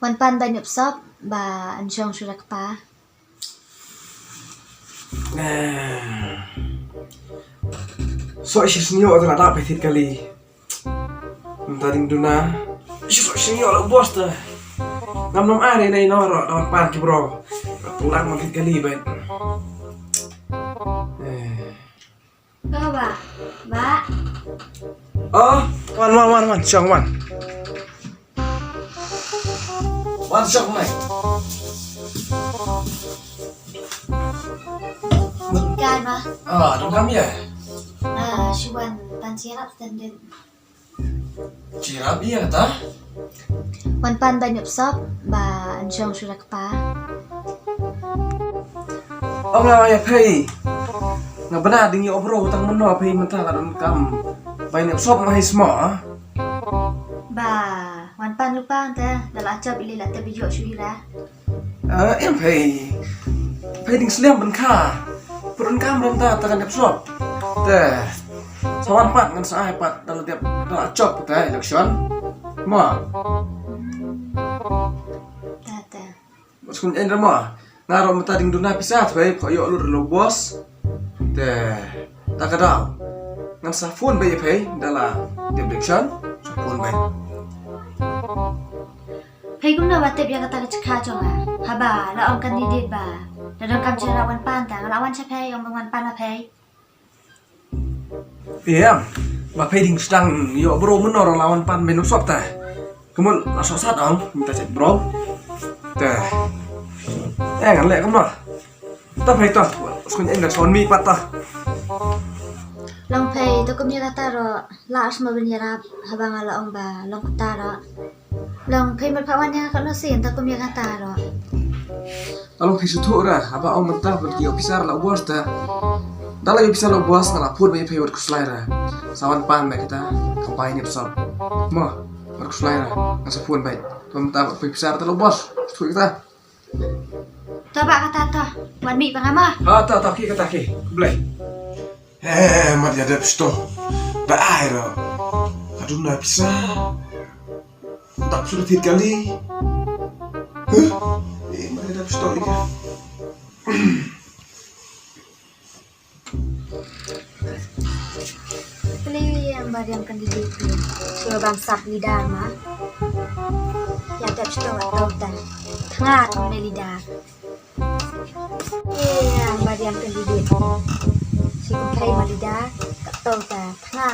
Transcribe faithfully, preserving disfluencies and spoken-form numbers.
Wan pan ba nyup sop ba an shong shu rakpa. Soh shi sniot ta la da pethit kali. Mynta ding duna. Shi soh shi ngi la bos ta. Ngam nam are nei no ro don pan ki bro. Pulang ma ki kali bai. Eh. Ba ba. Ba. Oh, wan wan wan wan shong wan. Wan shong mai. Kan ba. Ah, dong kami ya. Ah, shuan pan sirap tendin. Sirap iya kata. Wan pan ba nyup sop ba an shong shu rakpa. Ong la ya phei. Nga bana ding yo bro tang meno phei mynta la don kam. Ba nyup sop ma hei smo. Ba wan pan lupa ante da la chop ili la te bijo shu hira. Eh, em phei. Phei ding sliam ban kha. Purun kam ram ta ta kan dep sop. Te. Sa wan pat ngan sa ai pat da la dep da la chop te election. Ma. Ta ta. Bas kun en rama. Nga ro mata ding duna pisa thwei pho yo lur lo bos. Te. Ta ka daw. Ngan sa phone bai phei da la dep election. Sa phone bai. Phei kumno ba tip ïa kata ka jaka jong nga. Haba la ong candidate ba la don kam shira wan pan ta la wan sha phei ong ba wan pan la phei. Ïa ba phei ding sdang ïoh bro mynno la wan pan menu sop ta. Kumul la sop sat ong mynta chet bro. Ta. Eh ngan leh kumno. Ta phei ta. Skun en da son mi pat ta. Long phei to kum ïa kata ro la as ma ben ïarap haba nga la ong ba long kata ro. Long phei mat pha wan ïa ka no sin ta kum ïa kata ro. Along phei suthu ra haba ong mynta ban ki officer la bos ta. Da la officer la bos nga la phone ba phei wat kuslai ra. Sa wan pan ba kita ka pai ni psal. Mo wat kuslai ra. Nga sa phone ba. Mynta ba phei officer ta la bos. Suthu kita. To ba kata to. Wan mi ba nga ma. Ha ta ta ki kata ki. Blai. Eh, mat ya dep sto. Ba ai ro. Adum na pisa. Tak sudah tiga kali. Huh? Eh, mat ya dep sto lagi. Kali yang bariam kan di D P. Suruh bang sap lidar ma. Ya dep sto atau ta. Tnga tu leader. Ïa, ba riam candidate. Shi kum phei ma leader, ka to ta tnga.